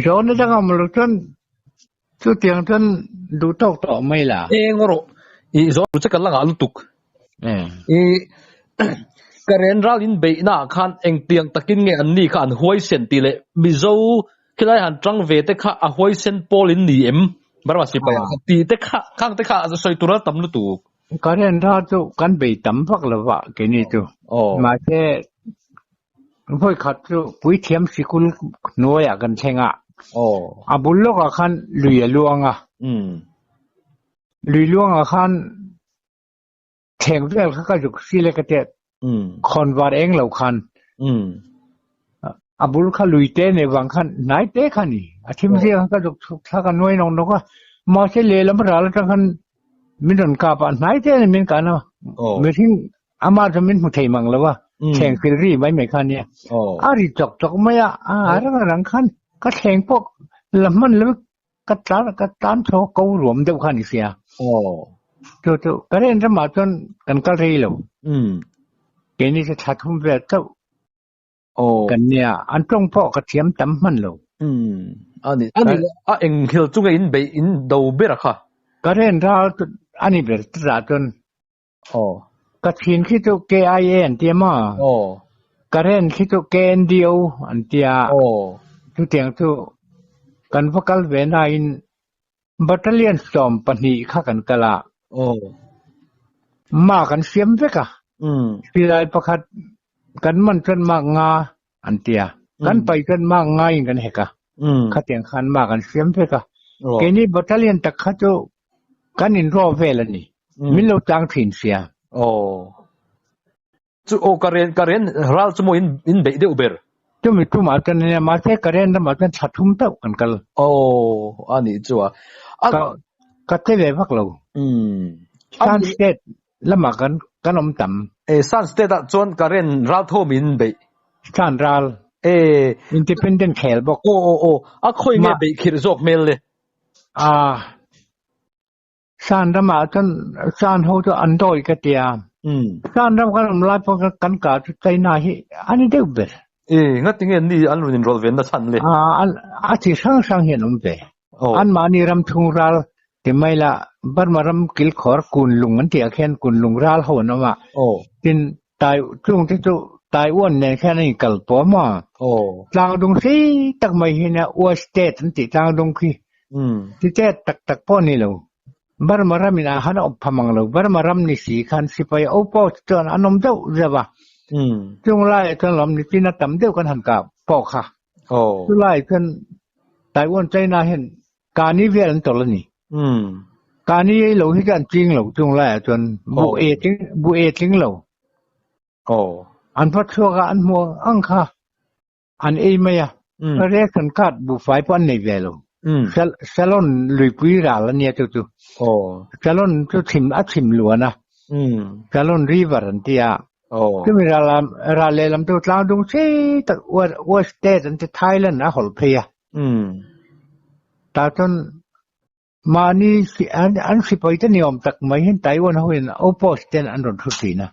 Zawhna dang awm lo chuan chutiang chuan duh tawk tawh mai la. Eng rawh i zawh che ka la ngah lutuk. I Karen ral in beihna ah khan engtiang takin nge an ni kha an huaisen tih leh Mizo khilai han tang ve te kha a huaisen pawl in ni em? Burma sipai ah khan tih te kha khang te kha sawi tur a tam lutuk. Karen ral chu kan bei tam vak lo va keini chu. Mahse Vawi khat chu puithiam sikul hnuaiah kan thleng a, a bul lawkah khan lui a luang a, lui luangah khan thleng vel kha ka zuk sil e ka tia, khawn var eng lo khan a bul kha lui te nei vang khan hnai te kha a ni, a thim zia khan ka zuk chhuk thlak a nuai nawk nawk a, mahse lehlam ral atang khan min rawn kap a, hnai te a ni min kan a, mihring Amah chu min hmu thei mang lo a, thleng fil ri mai mai kha a nia. A ri chawk chawk mai a, a rang rang khan ka thleng pawh la hman lo ka tlan ka tlan chho ko ruam deuh kha a ni sia. Chu chu ka ren ramah chuan kan kal rei lo. Keini chu thla thum vel chauh kan nia, an tawng pawh ka thiam tam hman lo. A ni, a ni, a enghil chunga in beih in do ber a kha. Ka ren ral a ni ber chutah chuan Aw. Ka thin khi chu KIA an tia maw? Aw. Ka ren khi chu KNDO an tia. Aw. Chutiang chu kan va kal ve nain Battalion 12 kha kan kal a. Aw. Ma kan siam vek a. Silai pakhat kan man chuan mak nga an tia. Kan pai chuan mak nga in kan hek a. Khatiang khan ma kan siam vek a. Keini Battalion tak kha chu Kan inraw vel a ni. Min lo tlang thin sia. Aw. Chu aw ka ren ka ren ral chu maw in in beih deuh ber. Chumi tumah chuan ania mahse ka ren ramah chuan thla thum teuh kan kal. Aw a nih chu a. Ka ka che ve vak lo. Shan State lamah kan kan awm tam. E Shan State ah chuan ka ren ral thawm in beih. Shan ral. E. Independent khel bawk. Aw aw aw a khawi nge beih khirh zawk hmel le. A San ramah chuan San ho chu an dawi ka ti a. San ram kan awm lai pawh khan kan kah chu China hi a ni deuh ber. E, ngati nge ni an rawn inrawlh ve na chhan le? A, a chi hrang hrang hian awm ve. Anmahni ram chhung ral ti mai la, Burma ram kilkhawr Kunlung an tih ah khian Kunlung ral ho an awm a. Tin, Tai chung te chu Taiwan nen khian an inkal pawh maw? Tlangdung sei tak mai hi nia Ua State an tih tlangdung khi. State tak tak pawh ni lo. Burma ram in ah khan a awm pha mang lo. Burma ram ni si khan sipai outpost chuan an awm deuh zeuh a. Chung laiah chuan lawm ni chin a tam deuh kan han kah pawh kha. Chu laiah chuan Taiwan China hian Kani vel an tawlh a ni. Kani ei lo hi chu an ching lo chung laiah chuan buh e tling buh e tling lo. An va chhuak a an hmu ang kha an ei mai a. Ration card buhfai pawh an nei ve lo. Salon luipui ral a nia chu chu. Salon chu chhim a chhim luan a. Salon river an ti a. Chumi ral ral lehlam chu tlang dung sei tak West State an ti Thailand a hawlh phei a. Tah chuan mahni an sipai te ni awm tak mai hian Taiwan ho in outpost ten an rawn thu thin a.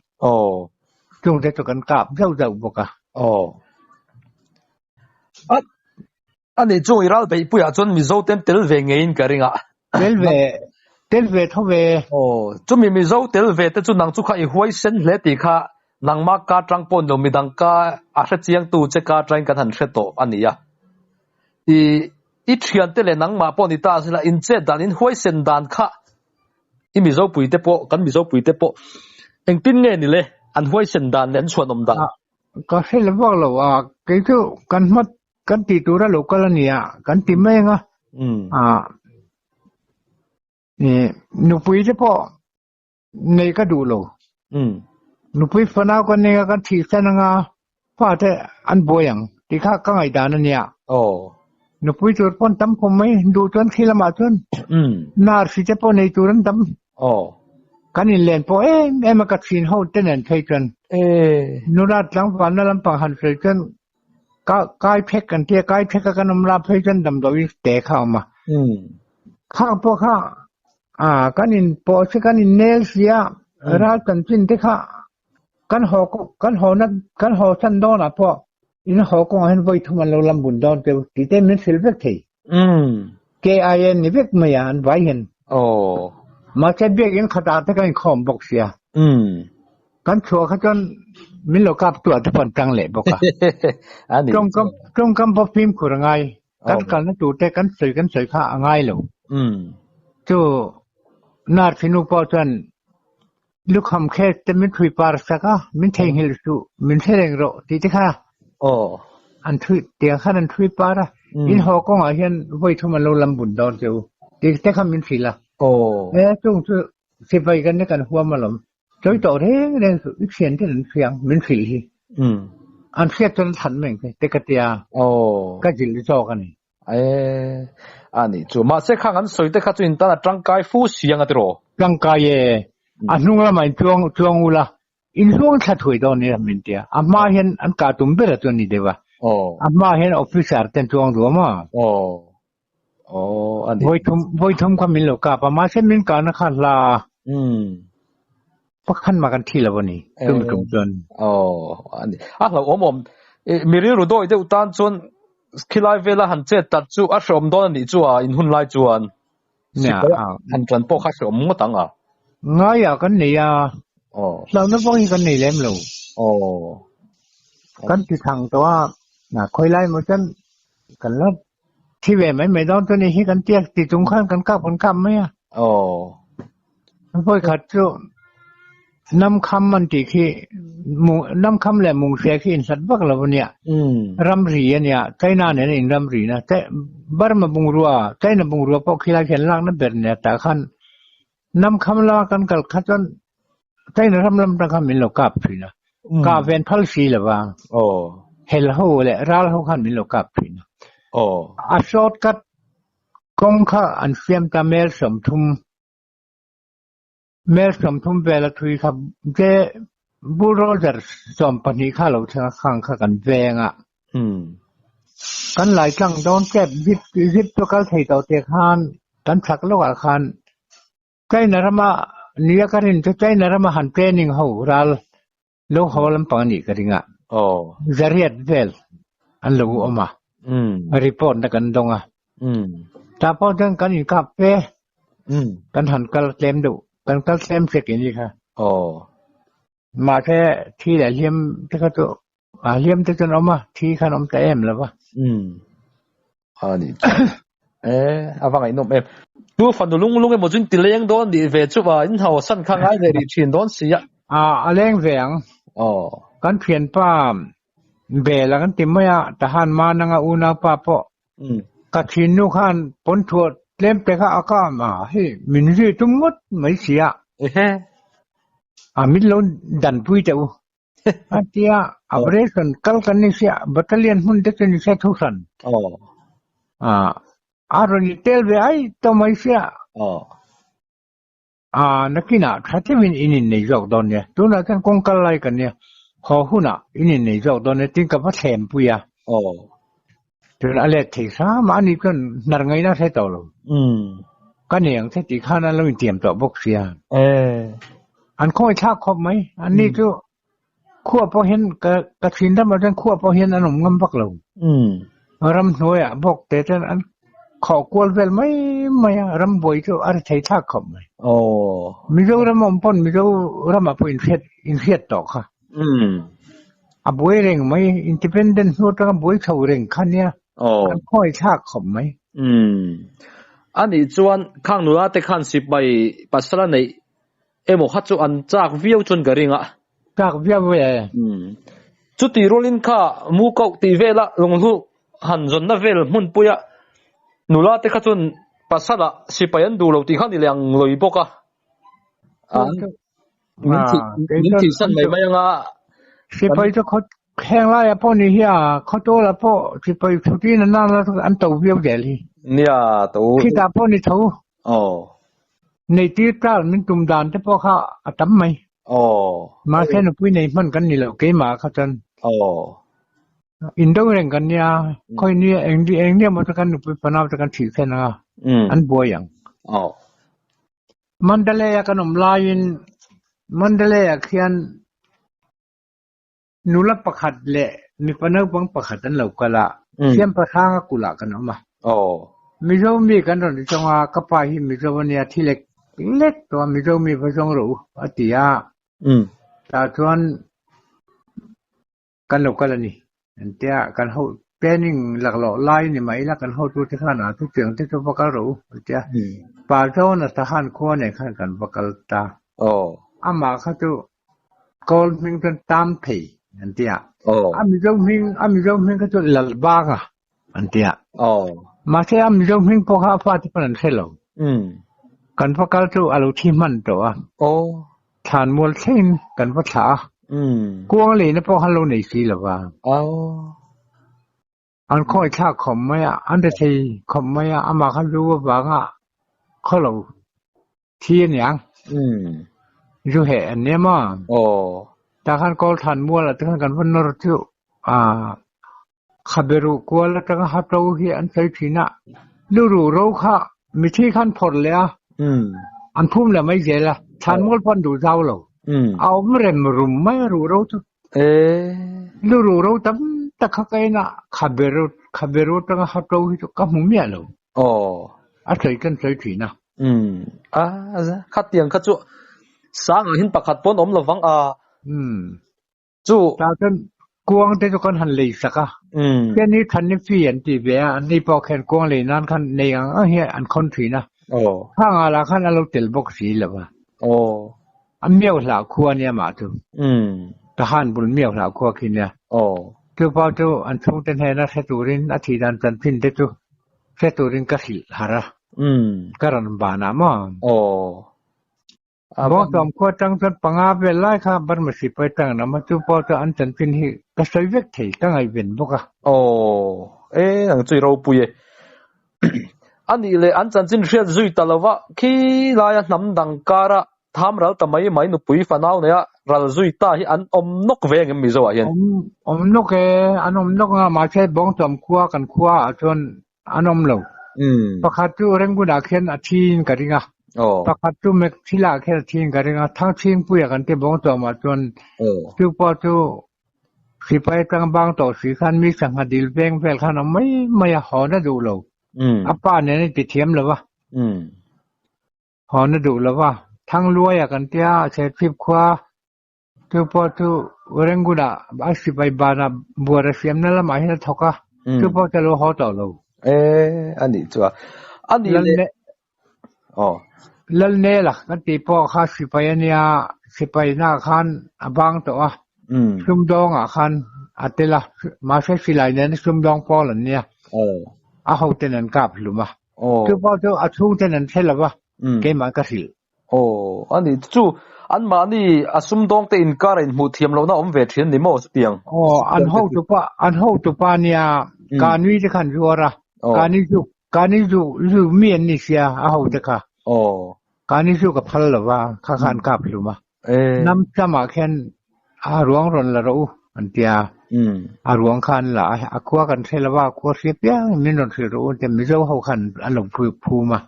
Chung te chu kan kap zauh zauh bawk a. A nih chu i ral beihpuiah chuan Mizo ten tel ve ngeiin ka ring a. Tel ve, tel ve tho ve. Chumi Mizo tel ve te chu nang chu kha i huaisen hle tih kha Nangmah ka tang pawh ni lo, midang ka a hre chiangtu che ka tangin kan han hre tawh a ni a. I i thiante leh nangmah pawh ni ta a sela, in chet dan, in huaisen dan kha i Mizopui te pawh, kan Mizopui te pawh engtin nge ni le an huaisen dan leh an chhuanawm dan? Ka hre lo vak lo a, kei chu kan hma kan tih tura lo kal a nia, kan ti mai ang a. Nupui te pawh nei ka duh lo. Nupui fanau ka nei a, kan thih san anga fate an buai ang tih kha ka ngaihdan a nia. Nupui tur pawn tam khawm mai, duh chuan khi lamah chuan nar hri te pawh nei tur an tam. Kan inlen pawh em em a ka thin ho te nen phei chuan nula tlangvalna lampang han sawi chuan ka kai phek kan tia, kai phek a kan awm la phei chuan damdawi te kha a awm a. Khang pawh kha. A kan in pawh se kan in nel sia ral chanchin te kha kan haw kan haw na kan haw san dawn ah pawh in haw kawngah hian vawi thum an lo lam bun dawn teu tih te min hrilh vek thei. KIN ni vek mai a an vai hian. Mahse biakinn khatah te kan inkhawm bawk sia. Kan chhuah kha chuan min lo kap tu ah te pawh an tang leh bawk a. Tawngkam tawngkam pawh fimkhur a ngai. Kan kalna tur te kan sawi kan sawi kha a ngai lo. Chu Narthi nu pawh chuan lukham khet te min thui par sak a, min theihnghilh suh, min hre reng rawh tih te kha an thui tiang khan an thui par a. In haw kawngah hian vawi thum an lo lam bun dawn che u tih te kha min hrilh a. He chung chu sipai kan ni kan huam alawm. Chawi tawh reng reng suh i thian ten an hriang min hrilh hi. An hriat chuan a than mai ang che te ka tia ka zilh zawk a ni. E a nih chu. Mahse khang an sawi te kha chu in tan a tangkai fu si ang a tiraw? Tangkai e. A hnung lamah in chuang chuang ula in hluang thla thuai dawn nia min tia. A hma hian an kah tum ber a chuan ni deuh a. A hma hian officer ten chuang duam a. Aw a ni. Vawi thum vawi thum kha min lo kap a mahse min kahna kha hla a. Pakhat mah kan thi lo a ni chumi tum chuan. Aw a ni. A hlauhawm awm mi rilru dawi deuh tan chuan khilai vela han chet tat chu a hreawm dawn a nih chu a in hun lai chuan. Sipai han tan pawh kha hreawm ngawt ang a. Ngaiah kan nei a. Hlauhna pawh hi kan nei lem lo. Kan ti thang tawh a khawi lai maw chuan kan la Thi ve mai mai dawn chu ni hi kan tiak ti chung khan kan kap kan kap mai a. Aw. Vawi khat chu nam kham an tih khi nam kham leh mung hria khi inhlat vak lo ania. Ramri ania China nen a in ramri na Burma bungrua China bungrua pawh khilai khi an lakna ber nia tah khan nam kham lama kan kal kha chuan China ram lam tang khan min lo kap thin a. Ka ven phal si lo va. Hel ho leh ral ho khan min lo kap thin a. A shortcut kawng kha an siam ta mel 30 mel 30 vel a thui kha je bulldozer 12 kha lo thleng a khang kha kan veng a. Kan lai tlang dawn tep zip zip chu kal thei tawh te khan kan chhak lawkah khan China rama nia ka rin chu China rama han training ho ral lo haw lampang a nih ka ring a. Zariat vel an lo awm a. Report na kan dawng a. Tah pawh chuan kan inkap fe. Kan han kal tlem deuh. Kan kal tlem hrek in ni kha. Mahse thi leh hliam te kha chu a hliam te chuan awm a, thi khan awm ta em lo va. A ni chu. E, a va ngaihnawm em. Tu fanu lung lung emaw chu in ti leng dawn nih ve chu a, in hau san kha ngai ve rih thin dawn si a. A, a leng ve ang. Aw. Kan thianpa Bela kan ti mai a, tahan Mananga unaupa pawh Ka thinnu khan pawn thuah tlem te kha a kam a, hei min zui tum ngawt mai si a. A min lo danpui teh u. A tia operation kal kan ni sia, battalion hmun te chu ni sia thu hran. A rawn i tel ve ai tawh mai sia. A nakinah tha deuhin in innei zawk dawn nia. Tunah chuan kawng kal lai kan nia. Haw hunah in innei zawk dawn nia tiin ka va thlem pui a. Chuan a let thei hram a, ani chuan hnar ngaihna a hre tawh lo. Ka nei ang che tih khan an lo intiam tawh bawk sia. An khawngaih thlak khawp mai. Anni chu khua pawh hian ka ka thin ramah chuan khua pawh hian an awm ngam vak lo. Ramhnuaiah bawk te chuan an khawh kual vel mai mai a, rambuai chu a ri thei thlak khawp mai. Mizoram awm pawn Mizoramah pawh inhriat inhriat tawh kha. A buai reng mai, independent hnu atanga buai chho reng kha nia, an khawi thlak khawp mai. Anih chuan khang nula te khan sipai pasal a neih Emaw kha chu an chak viau chuan ka ring a. Chak viau e. Chuti rualin kha mu koh tih vela lunghlu han zawnna vel hmunpuia nula te kha chuan pasal ah sipai an duh lo tih kha ni leh ang lawi bawk a. An min thih min thihsan mai mai anga. Sipai chu khaw heng laiah pawh ni hi a, khawtualah pawh sipai chhutin an nana an to viau zel hi. Nia to. Khitah pawh ni tho. Aw. Nei tir tar min tum dan te pawh kha a tam mai. Aw. Mahse nupui nei hman kan ni lo keimah kha chuan. Aw. Indo reng kan nia, khawi nia eng eng nia maw chu kan nupui fanau te kan thih khen anga an buai ang. Aw. Mandalay a kan awm laiin Mandalay ah khian nula pakhat leh mipa naupang pakhat an lo kal a, Siampahrang a kulh ah kan awm a. Mizo mi kan rawn zawng a, ka pa hi Mizo a nia, thi lek lek tawh a, Mizo mi va zawng rawh u a ti a. Tah chuan Kan lo kal a ni. Entia kan ho training laklawh lai ni mai ila kan hotute khan a chutiang te chu va kal rawh u entia pa John-a Tahan khua nen khan kan va kal ta. Amah kha chu kawl hming chuan tam thei entia a Mizo hming a Mizo hming kha chu Lalbanga entia mahse a Mizo hming pawh kha a fate pawn an hre lo. Kan va kal chu a lo thi hman tawh a. Thlanmual thlengin kan va thlah a, kuang leina pawh khan lo nei si lo va. An khawi thlak khawp mai a, an ri thei khawp mai a, amah khan zu avanga khaw lo thi a niang. Zu heh an nia maw? Tah khan kawl thlanmualah te khan kan va nawr chu khaberuh kual atanga ha to hi an sawi thin a, lu ruh ro kha mithi khan phawrh leh a, an phum leh mai zel a, thlanmual pawh an duh zau lo, a awm rem rum mai a ruh ro chu. Lu ruh ro tam tak kha ka en a, khaberuh khaberuh atanga ha to hi chu ka hmu miah lo, a sawi kan sawi thin a. A khatiang kha chu sangah hin pakhat pawn awm lovang a. Chu. Tah chuan kuang te chu kan han lei sak a. Khian hi than ni fee an ti ve a, an ni pawh khian kuang lei nan khan nei ang ang hi an khawn thin a. Khang ah lah khan a lo tel bawk si lo va. A miau hlah khua nia mah chu. Tahan bul miau hlah khua khi nia. Chu pawh chu an chhungte hnena hre turin a thih dan chanchin te chu hre turin ka hrilh harh a. Ka rawn banah maw? Bawngtawm khua atang chuan panga vel lai kha Burma sipai atang an awm a, chu pawh chu an chanchin hi ka sawi vek thei, ka ngaihven bawk a. Aw, e ang chu i ropui e. A nih leh an chanchin hriat zui ta lova khi laia hnam dang kara tham ral ta mai mai nupui fanau neia ral zui ta hi an awm nawk ve ang em Mizo ah hian? Awm, awm nawk e, an awm nawk a, mahse Bawngtawm khua kan khua ah chuan An awm lo. Pakhat chu Rangoon-ah khian a thiin ka ring a. Pakhat chu Mekthila-ah khian a thiin ka ring a. Thangchhingpuia kan ti Bawngtuamah chuan chu pawh chu sipai atang bang tawh si khan mi sangha dil veng vel khan a awm mai mai a, hawn a duh lo. A pa nen a ti thiam lo va. Hawn a duh lo va. Thangluaia kan tia Serchhip khua Chu pawh chu Rangoon-ah a sipai banah buar a siamna lamah hian a thawk a, chu pawh chu a lo haw tawh lo. E, a nih chu a. A nih leh. Aw. Lalnela kan tih pawh kha sipai a nia, sipaina khan a bang tawh a, sumdawngah khan a tel a, mahse silai nena sumdawng pawl an nia, a hoten an kap hlum a. Chu pawh chu a chhungten an hre lo va, keimah ka hrilh. Aw, a ni chu anmahni a sumdawngte inkar a inhmuh thiam lohna awm ve thin a ni maw chutiang? Aw, an hotupa, an hotupa nia ka nui te khan zuar a, ka ni zu, ka ni zu, zu mi an ni sia a hote kha. Aw. Ka ni zu ka phal lo va, kha kha an kap hlum a. Nam chamah khian a ruang rawn la rawh u an ti a, a ruang kha an la a, a khua kan hre lo va, a khua hria piang in min rawn hrilh rawh u an ti a, Mizo ho khan an lo phum a.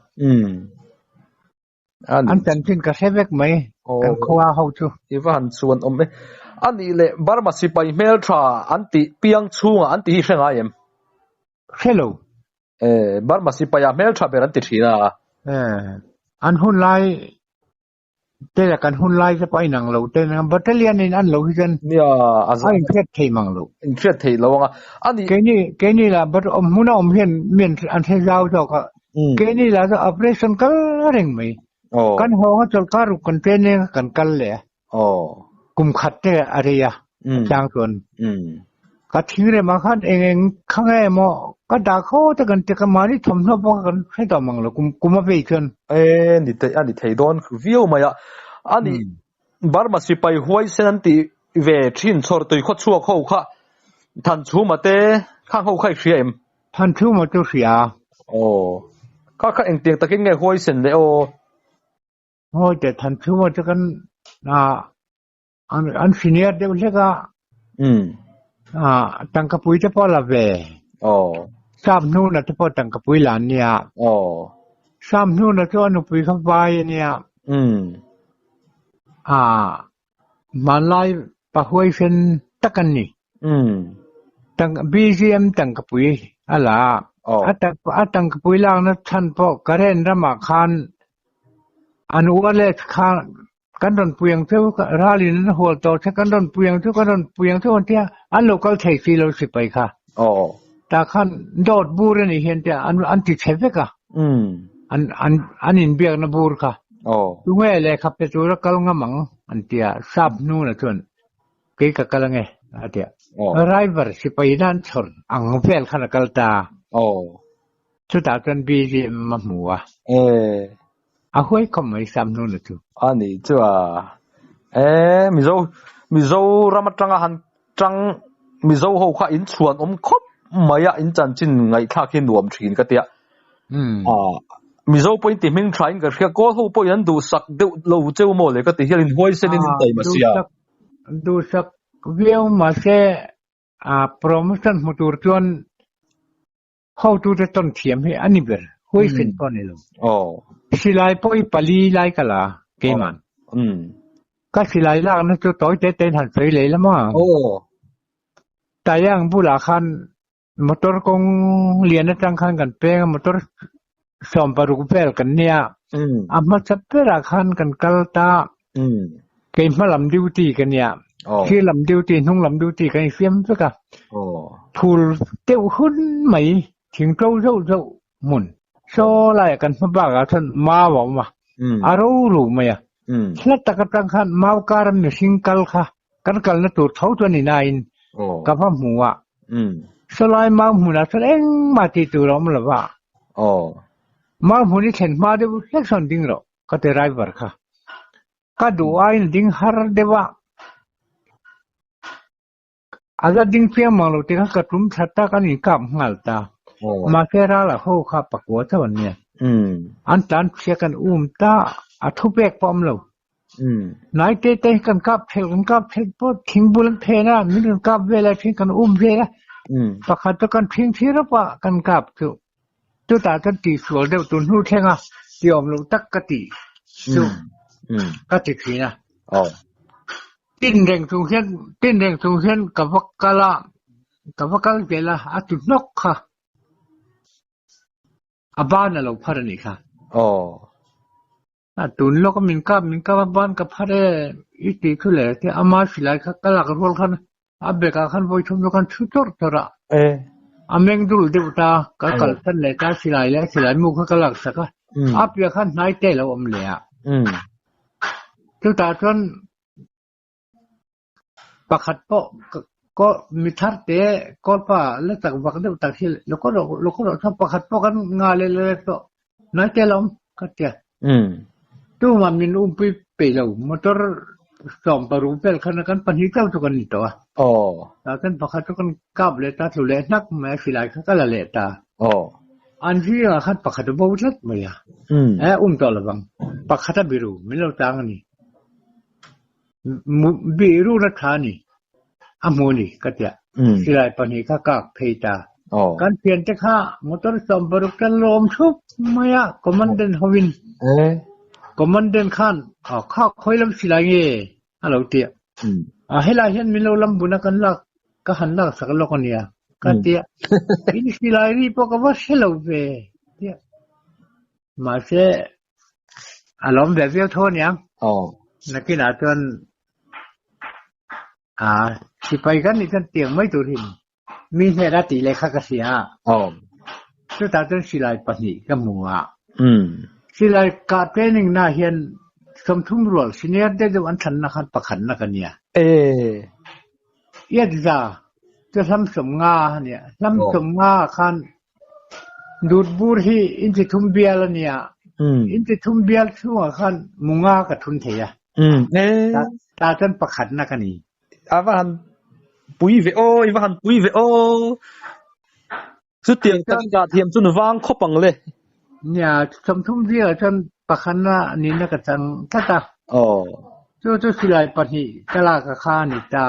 An chanchin ka hre vek mai kan khua ho chu. I va han chuan awm e. A nih leh Burma sipai hmel tha an tih piang chhungah an tih hi hre ngai em? Hre lo. E, Burma sipai ah hmel tha ber an ti thin a. E, an hun lai te leh kan hun lai te pawh a inang lo te battalion in an lo hi chuan Nia, a a inhriat thei mang lo. Inhriat thei lo ang a. A nih. Keini, keini lah but awm hmuna awm hian mi an hre zau zawk a. Keini lah chu operation kal reng mai. Kan hawng a chawlhkar ruk kan training a kan kal leh a. Kum khat te a rei a, a chang chuan. Ka thingremah khan eng eng kha nge emaw ka dah kho te kan ti ka mahni thawmhnaw pawh kha kan hre tawh mang lo kum kum a vei chuan. E ni thei a ni thei dawn viau mai a. A nih Burma sipai huaisen an tih ve thin chhawr tui khaw chhuak ho kha Thanchhuma te khang ho kha i hria em? Thanchhuma chu hria. Aw. Kha kha engtiang takin nge huaisen le aw? Ngawi teh Thanchhuma chu kan an senior deuh hlek a. Tangka pui te pawh la ve. Sam hnuna te pawh tangka pui la an nia. Aw. Sam hnuna chu a nupui kha vai a nia. A hmanlai pa huaisen tak an ni. Tang BGM tangkapui a la a. A tangkapui lakna chhan pawh Karen ramah khan an uar leh kha kan rawn pui ang cheu, ralin an hual tawh che kan rawn pui ang cheu, kan rawn pui ang cheu an tia, an lo kal thei si lo sipai kha. Tah khan dawt bur a nih hian tia an an ti chhe vek a. An an an inbiakna bur kha. Tunge lehkha pe tura kal ngam ang an tia, sap hnuna chuan kei ka kal ange a tia. Driver sipai in an chhawr ang vel khan a kal ta. Chutah chuan BGM a hmu a. A huai khawp mai sap hnuna chu. A nih chu a. E Mizo Mizoram atanga han tang Mizo ho kha in chhuan awm khawp mai a, in chanchin ngaihthlak hi nuam thin ka tia. Mizo pawhin ti hming tha in ka hria, Kawl ho pawhin an duhsak deuh lo cheu maw le ka ti hian in huaisen in in taima sia. Duhsak viau mahse a promotion hmu tur chuan hotute tawn thiam hi a ni ber, huaisen pawh a ni lo. Silai pawh i pali lai ka la keiman. Ka silai lakna chu tawi te tein han sawi leh lam a. Tayang bulah khan Motor kawng lian atang khan kan peng a, motor 16 vel kan nia. A hmasa berah khan kan kal ta. Kei hma lam duty ka nia. Thir lam duty, hnung lam duty kan infiam vek a. Phul deuh hun mai, thing to zauh zauh hmun. Saw laiah kan hma bakah chuan mau a awm a, a ro ru mai a. Hla tak atang khan mau kara mihring kal kha kan kalna tur tho chu a ni nain ka va hmu a. Sawlai mau hmunah chuan engmah tih tur a awm lo va. Mau hmun i thlen hma deuh hlek sawn ding rawh ka ti driver kha. Ka duh aiin a ding har deuh a. A la ding chiang mang lo tih kha ka tum thla tak an inkap nghal ta. Mahse ral a ho kha pakua chauh an nia. An tlan chhia kan um ta a thu pek pawh a awm lo. Hnai te te hi kan kap thelh kan kap thelh pawh thing bul an phen a, min rawn kap vel a then kan um vel a. Pakhat chu kan thing thi rawp a kan kap chu. Chutah chuan tihsual deuh tur hnu thleng a ti awm loh tak ka tih chu ka ti thin a. Tin reng chung hian tin reng chung hian ka va kal a, ka va kal vel a, a tu hnawk kha a ban a lo phar a nih kha. A tun lawk a min kap min kap a ban ka phar e i tih thu leh te ama silai kha ka lak rual khan a bag ah khan vawi thum chu khan thu chawrh chawrh a. A meng dul deuh ta ka kal san leh ta silai leh silai mu kha ka lak sak a a piah khan hnai te a lo awm leh a. Chutah chuan Pakhat pawh ko mi thar te kawlpa la chak vak deuh tak hi lo kaw rawh lo kaw rawh chuan pakhat pawh kan nga leh leh tawh hnai te a awm ka tia. Tumah min umpui peih lo motor 16 vel khan kan pahnih chauh chu kan ni tawh a. Tah chuan pakhat chu kan kap leh ta tlu leh hnak mai a silai kha ka la leh ta. An zingah khan pakhat a bo tlat mai a. Eh um tawh lovang pakhat a biru min lo chang a ni. Bihruna tha ni a hmu ni ka tia. Silai pahnih kha kak phei ta. Kan thiante kha motor 60 ta lawm thup mai a commandant hovin. Commandant khan kha khawi lam silai nge a lo tia. A helai hian min lo lam bun a kan lak ka han lak sak lawk a nia ka tia. In silai ri pawh ka va hre lo ve tia. Mahse A lawm ve viau tho aniang. Nakinah chuan sipai kan nih chuan tiang mai tur hi mi hnenah tih leh kha ka hria a. Chutah chuan silai pahnih ka hmu a. Silai kah training na hian 30 rual senior deuh deuh an thlanna khan pakhatna ka nia. Iat za chu hlam 50 a nia. Hlam 50 ah khan Dut bur hi inchi thum bial a nia. Inchi thum bial chhungah khan munga ka thun thei a. Ta chuan pakhatna ka ni. A va han pui ve aw, i va han pui ve aw. Chutiang tak ka thiam chu vang khawp ang le. Nia, 30 bial chuan pakhatna nihna ka chang tlat a. Chu chu silai pahnih ka lak a kha a ni ta.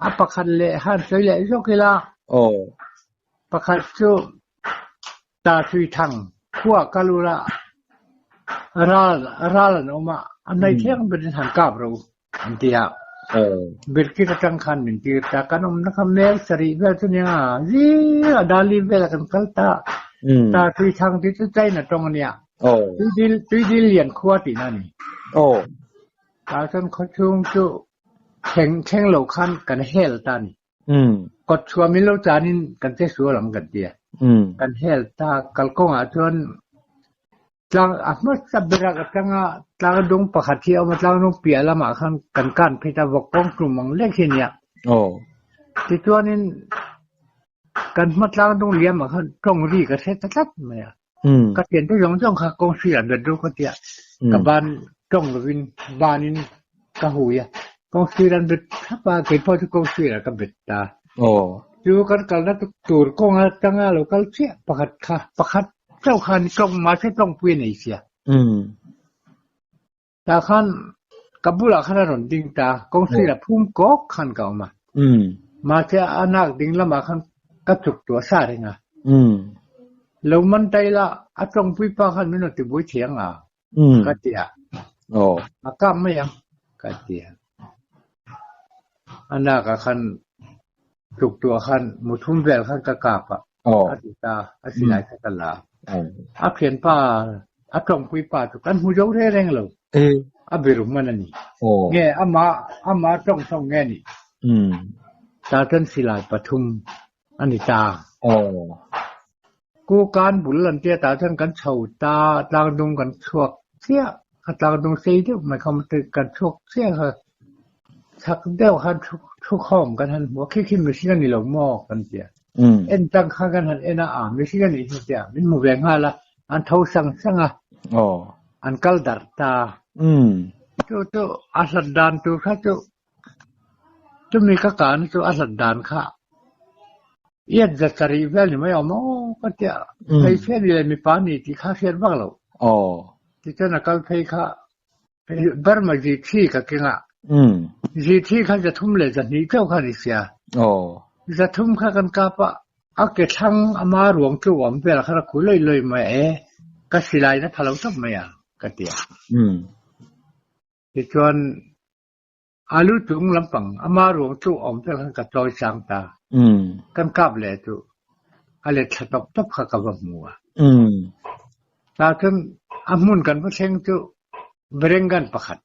A pakhat leh han sawi leh zawk ila. Pakhat chu ta thui thang khua kal ula Ral ral an awm a, a hnaih thleng berin han kap ro an ti a. Birkit atang khan min tir ta, kan awmna kha mel sarih vel chu nia, zing a dali velah kan kal ta, ta tui thang tih chu China tawng a nia, tuidil tuidil lian khua tihna a ni. Tah chuan khawchhung chu thleng thleng lo khan kan hel ta a ni. Kawt chhuah min lo chanin kan che sual ang kan ti a. Kan hel ta, kalkawngah chuan Tlang a hmasa berak atanga tlang dung pakhat hi a awm a, tlang dung piah lamah khan kan kan phei ta vawk kawng tum ang lek hi a nia. Tichuanin kan hma tlang dung liamah khan tawng ri ka hre ta tlat mai a. Ka thian te zawng zawng kha kawng hri an bet ru ka tia, ka ban tawng lovin banin ka hui a, kawng hri an bet thlap a, keipawh chu kawng hri ah ka bet ta. Chu kan kalna tur kawng atanga lo kal chiah pakhat kha pakhat Chauh khan tawng mahse tawngpui a nei sia. Tah khan ka bulah khan a rawn ding ta, kawngsir a phum kawk khan ka awm a. Mahse a nak ding lamah khan ka chuk tuah sa reng a. Lo man ta ila a tawngpui pa khan min rawn tibui thei ang a, ka ti a. A kap mai ang, ka ti a. A nakah khan tluk tuah khan muthum vel khan ka kap a, a ti ta, a silai kha ka la. A thianpa, a tawngpui pa chu kan hmu zo reng reng lo, a biru hman a ni. Nge ama, ama tawng tawng nge ni? Ta chuan silai pathum a ni ta. Ku kan bul an tia tah chuan kan chho ta, tlangdung kan chhuak chiah, a tlangdung sei deuh mai kha kan chhuak chiah kha chak deuh khan thu khawm kan han hmu a, khi khi mihring a ni lo maw kan ti a. En tang khan kan han en a, a mihring a nih hi tia min hmu ve nghal a, an tho sang sang a, an kal darh ta. Chu chu a hlat dan tur kha chu Chumi ka kahna chu a hlat dan kha iat za sarih vel ni mai awm aw ka tia hmeichhia ni leh mipa ni tih kha hriat vak lo. Tichuan a kal phei kha Burma Zithi ka keng a, Zithi kha zathum leh zahnih chauh kha a ni sia. Zathum kha kan kap a, a ke thlang ama ruang chu awm vel khan a khu lawih lawih mai e, ka silai na tha lo tawp mai a ka tia. Tichuan A lu chung lampang ama ruang chu awm tel khan ka chawi sang ta. Kan kap leh chu a let thla tawp tawp kha ka va hmu a. Tah chuan a hmun kan va thleng chu Berengan pakhat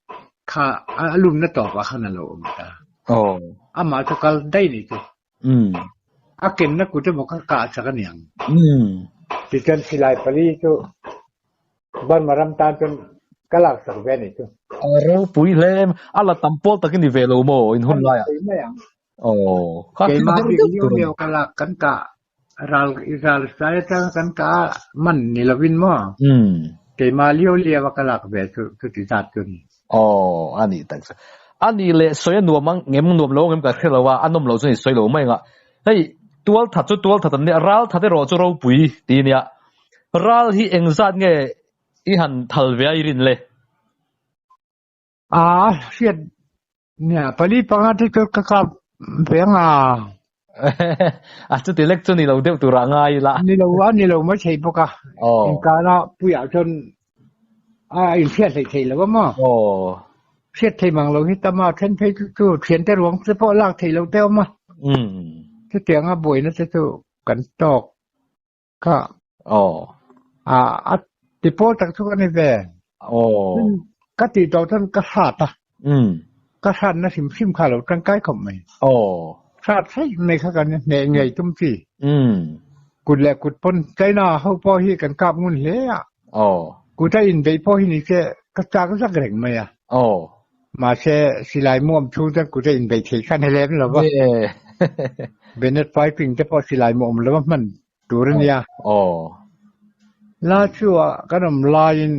kha a lumna tawpah khan a lo awm ta. Amah chu kal daih ni chu. A kenna kut emaw kha kah chak a niang. Tichuan silai pali chu Burma ram tan chuan ka lak sak ve a nih chu. A ropui hle em. A la tam pawl tak i ni ve lo maw in hun laiah? A ni mai ang. Aw. Kha Keimah bik liau liau ka lak kan kah ral ral sai atanga kan kah man ni lovin maw? Keimah liau liau a ka lak ve chu chuti zat chu a ni. Aw, a nih tak chu. A nih leh sawi a nuam ang ngem nuam lo ngem ka hre lo a, a nawm lo chu ni sawi lo mai ang a. Hei, tual that chu tual that an nia, ral that erawh chu ropui ti a nia. Ral hi engzat nge i han thal ve a i rin le? A hriat nia, pali panga te chu ka kap ve ang a. A chuti lek chu ni lo deuh tur ah ngai ila. Ni lo a ni lo mai thei bawk a. Inkana puiah chuan a inhriat hleih theih lo a maw? Hriat thei mang lo hi tam a, then phei chu chu thiante ruang te pawh lak theih lo te awm a. Chutianga buaina te chu kan tawk kha. A a ti pawl tak chu ka ni ve. Ka tih tawh chuan ka hrat a. Ka hratna hrim hrim kha lo tangkai khawp mai. Hrat hraih mai kha kan hneh ngei tum chi. Kut leh kut pawn China ho pawh hi kan kap ngun hle a. Kut a inbeih pawh hi ni se ka chak zak reng mai a. Mahse silai muam chhung chuan kut a inbeih theih kha ni lem lo va. Bennett fighting te pawh silai muam lova hman tur a nia. La chu ah kan awm laiin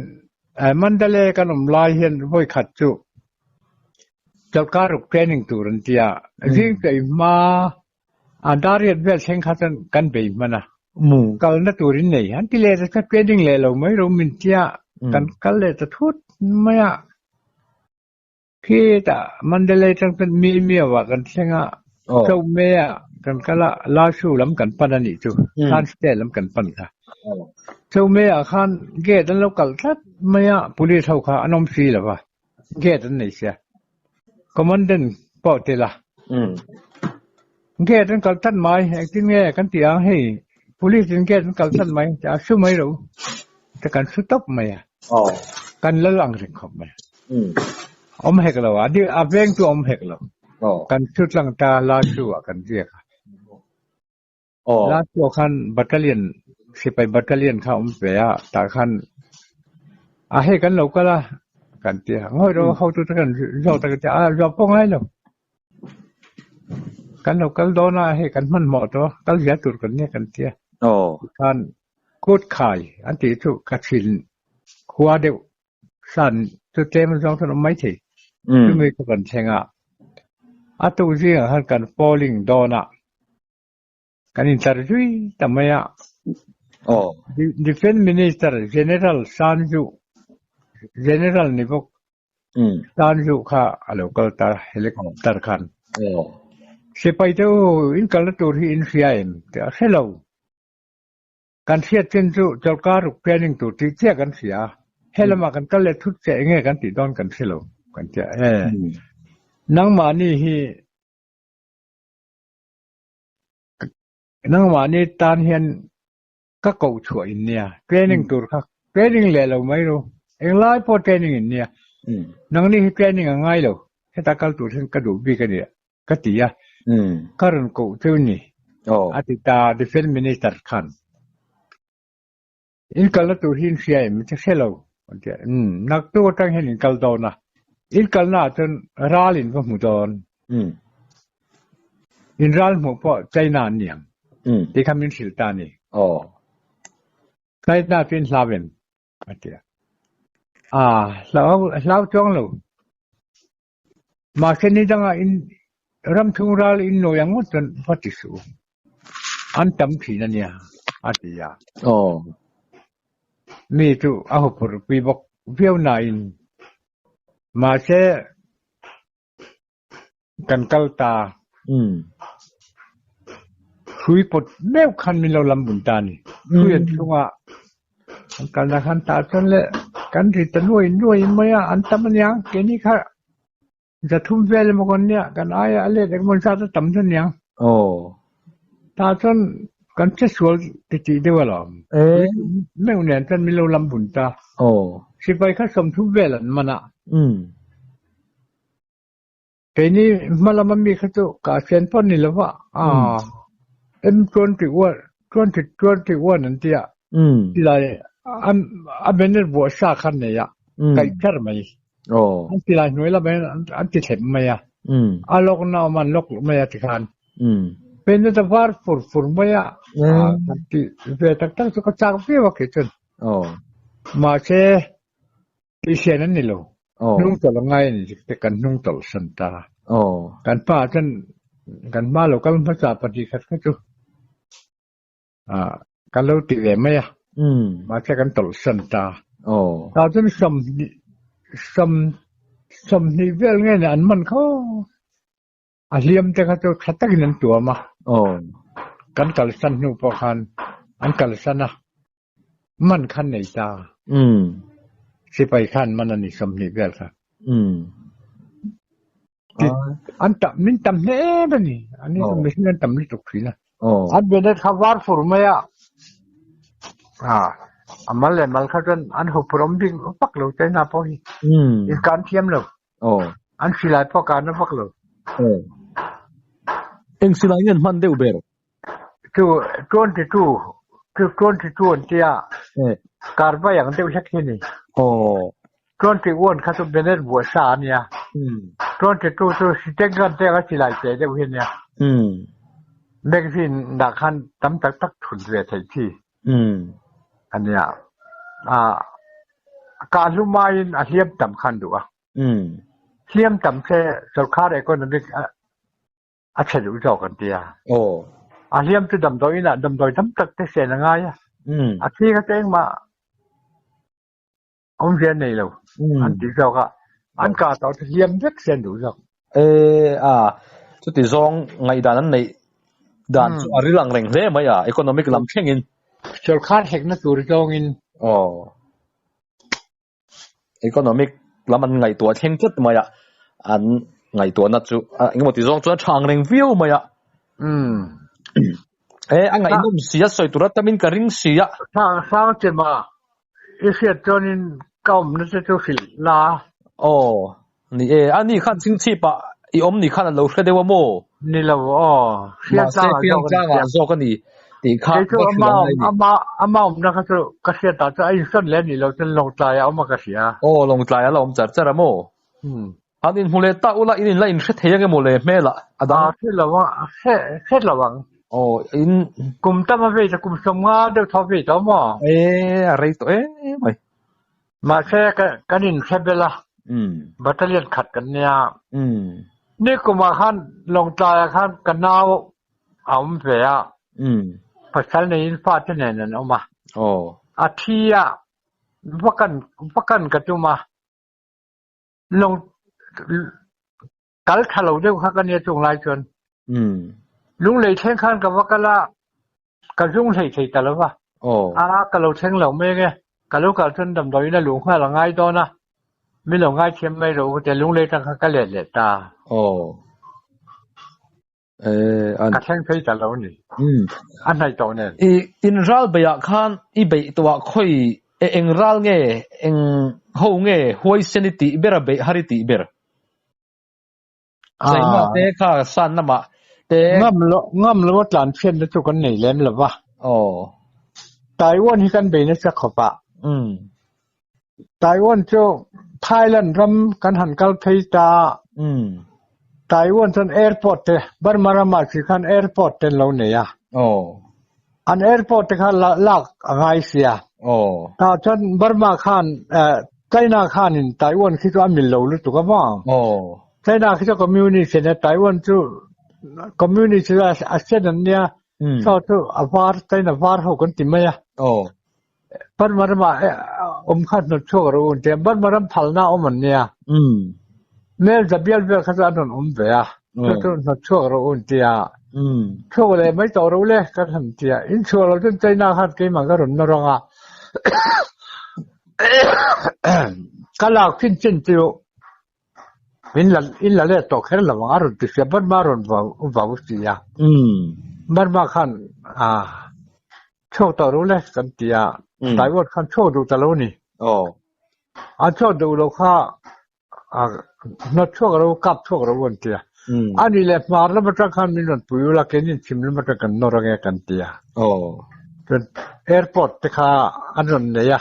Mandalay kan awm lai hian vawi khat chu chawlhkar ruk training tur an ti a. Zing chawi hma a dariat vel thleng kha chuan kan bei hman a. Kalna tur in nei an ti leh ta chuan training leh lo mai ro min tia kan kal leh ta thut mai a. Khitah Mandalay tang chuan mi miau ah kan thleng a, Chauhme ah kan kal a, Lashu lam kan pan a nih chu, Shan State lam kan pan kha. Chome ah khan gate an lo kalh tlat mai a, police ho kha an awm si lo va, gate an nei sia. Commandant pawh tel a. Gate an kalh tlat mai, engtin nge kan tih ang hei, police in gate an kalh tlat mai, a su mai lo te kan su tawp mai a. Kan lal ang reng khawp mai. Awm hek lo a, a veng chu awm hek lo. Kan su tlang ta la su ah kan ziak a. Last pawh khan battalion sipai battalion kha awm ve a tah khan a hei kan lo kal a kan ti a ngawi rawh hotu te kan zawk ta kan ti a zawk pawh ngai lo kan lo kal dawn a hei kan hmanhmawh tawh a kal zia tur kan nia kan ti a tikhan kut khai an tih chu ka thin khua deuh san chu tlem zawng chuan awm mai thei. Chumi chu kan thleng a, a tuk zingah khan kan polling dawn a, kan intlar zui ta mai a. Defence Minister General Sanju, General ni bawk, Sanju kha a lo kal ta helicopter khan. Sipai te u, in kalna tur hi in hria em? Tih a hre lo. Kan hriat chin chu chawlhkar ruk training tur tih chiah kan hria a, he lamah kan kal leh thut che enge kan tih dawn kan hre lo kan ti a, e nangmahni hi nangmahni tan hian ka koh chhuah in nia, training tur kha training leh lo mai ru, englai pawh training in nia, nangni hi training a ngai lo, heta kal tur hian ka duh bik a nia. Ka ti a, ka rawn koh cheu ni, a ti ta Defence Minister khan. In kalna tur hi in hria em? Ka hre lo, a ti a. Umm, naktuk atang hian in kal dawn a, in kalna ah chuan ral in va hmu dawn. In ral hmuh pawh China an ni ang, tih kha min hrilh ta a ni. China chu in hlau em? A ti a. Aa, hlau chuang lo. Mahse ni dangah in ram chhung ral in nawi ang ngawt chuan va ti suh u. An tam thin a nia, a ti a. Mi chu a huphurh pui bawk viau nain mahse kan kal ta. Hrui pawt meuh khan min lo lam bun ta a ni. Hrui an chhungah An kalna khan tah chuan le kan ri ta nuai nuai mai a, an tam aniang keini kha zathum vel emaw kan nia kan aia a let engemaw zat a tam chu aniang. Tah chuan kan che sual ti tih deuh alawm. Meuh nen chuan min lo lam bun ta. Sipai kha 30 vel an man a. Keini hma lama mi kha chu ka hrian pawh ni lo va, aa M21, 2021 an ti a, tilai a banner buah sa kha an nei a, kaih kher mai. An tilai hnuai lamah hian an ti thlep mai a, a lawk na awm a an lawk mai a tikhan. Banner a var fur fur mai a, kan ti ve tak tak chu ka chak viau a kei chuan. Mahse, Tihsian an ni lo. Hnung tawlh a ngai a ni te kan hnung tawlh san ta. Kan pa chuan kan hma lo kal hmasa pahnih khat kha chu kan lo ti ve mai a. Mahse kan tawlh san ta. Tah chuan 20 vel nge ni an man kho. A hliam te kha chu tha takin an tuam a. Kan kalsan hnu pawh khan an kalsan a. Man khan nei ta. Sipai khan man a ni 20 vel kha. An tam min tam hle em a ni. An ni chu mihring an tam lutuk thin a. An benet kha var fur mai a. A mal leh mal kha chuan an huphurh awm bik vak lo China pawh hi. Inkan thiam lo. An silai pawh kan a vak lo. Eng silai nge an hman deuh ber? Chu 22 chu 22 an tia kar vai ang deuh hlek hi ni. 21 kha chu Bennett buah sa a nia. 22 chu Siteng gun te anga silai che deuh hi a nia. Magazine dah khan tam tak tak thun ve theih chi a nia. Kah hlum aiin a hliam tam khan duh a. Hliam tam se sorkar economic a chhe duh zawk an ti a. A hliam chu damdawi inah damdawi tam tak te sen a ngai a. A thi kha chu engmah awmzia nei lo an ti zawk a. An kah tawh chu hliam vek sen duh zawk. E a, chuti zawng ngaihdan an neih dan chu a ril ang reng hle mai a, economic lam thlengin. Sawrkar hekna tur zawngin. Aw. Economic lam an ngaihtuah thleng tlat mai a, an ngaihtuahna chu engemaw ti zawng chuan a tha ang reng viau mai a. Umm. E, a ngaihnawm si a, sawi tur a tamin ka ring si a. Sang sang che ma, i hriat chuanin ka awmna che chu hrilh la. Aw, ni e, a ni khan chingchhip ah i awm ni khan a lo hre deuh a maw? Ni lo aw, hriat Mahse tlangah zawk a ni tlangah zawk a ni tih kha Kei chu ka ama hrilh ang mai ni. ama ama awmna kha chu ka hriat ah chuan a insawn leh a nih loh chuan Lawngtlai ah awm a ka hria. Aw, Lawngtlai a la awm char char a maw? Umm. Han inhmu leh tak ula, in inla inhre thei ange maw le hmel ah a dang. A hre lo ang, hre hre lo ang. Aw, in. Kum tam a vei ta, kum 50 deuh thaw vei tawh maw? E, a rei tawh em mai. Mahse, ka kan inhre bel a, Umm. Battalion khat kan nia. Umm. Nikum ah khan Lawngtlai ah khan ka nau a awm ve a. Umm. Pasal neiin fate nen an awm a. Aw. A thi a, va kan va kan ka tum a. Lawng kal tha lo deuh kha ka nia chung lai chuan. Lunglei thleng khan ka va kal a, ka zung hlei thei ta lo va. A, ka lo thleng lo mek e, ka lo kal chuan damdawiin a luh nghal a ngai dawn a, min lo ngaithiam mai rawh u tia lunglei tang khan ka let leh ta. Ka thleng phei ta lo ni. A hnaih tawh nen. I in ral beih ah khan i beih tawh ah khawi e eng ral nge eng ho nge huaisen i tih ber a beih har i tih ber? Zaima te kha san lamah te. Ngam lo ngam lo a tlan chhiatna chu kan nei lem lo va. Aw. Taiwan hi kan bei nasa khawp a. Taiwan chu Thailand ram kan han kal phei ta. Taiwan chuan airport te Burma ramah si khan airport te an lo nei a. Aw. An airport te kha lak a ngai sia. Aw. Tah chuan Burma khan China khanin Taiwan khi chu a mil lo lutuk a maw? Aw. China khi chu communist a nia, Taiwan chu communist chu a sen an nia, saw chu a var, China var ho kan ti mai a. Aw. Burma ramah awm kha hnawt chhuak rawh u an ti a, Burma ram phalna awm an nia. Mel zabial vel kha chu an rawn awm ve a, chu chu hnawt chhuak rawh u an ti a. Chhuak leh mai tawh rawh u le kan han ti a, in chhuah loh chuan China khan keimah ka rawn nawr ang a. Ka lak chin chin chu in la in la let tawh kher lo ang a rawn ti sia Burma rawn vau vau si a. Burma khan ah chhuak tawh ru le kan ti a Taiwan khan chhuak duh ta lo ni. An chhuak duh lo kha hnawt chhuak ro kap chhuak ro an ti a. Ani leh hmar lam atang khan min rawn pui ula keini chhim lam atang kan nawr ange kan ti a. Chuan airport te kha an rawn nei a.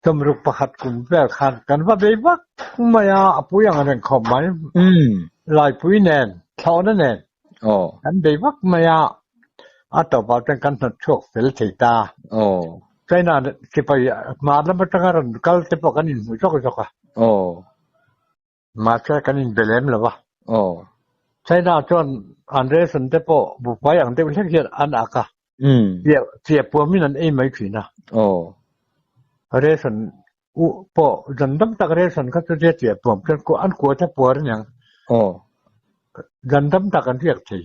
61 kum vel khan kan va bei vak mai a, a pui ang reng khawp mai. Laipui nen, thlawhna nen kan bei vak mai a, a tawpah chuan kan hnawt chhuak fel thei ta. China sipai hmar lam atanga rawn kal te pawh kan inhmu zawk zawk a. Mahse kan inbe lem lo va. China chuan an ration te pawh buhfai ang deuh hlek hian an ak a. Chiah puamin an ei mai thin a. Ration pawh zan dam tak ration kha chu tia chiah puam chuan an kuai ta puar aniang. Zan dam tak an riak thei.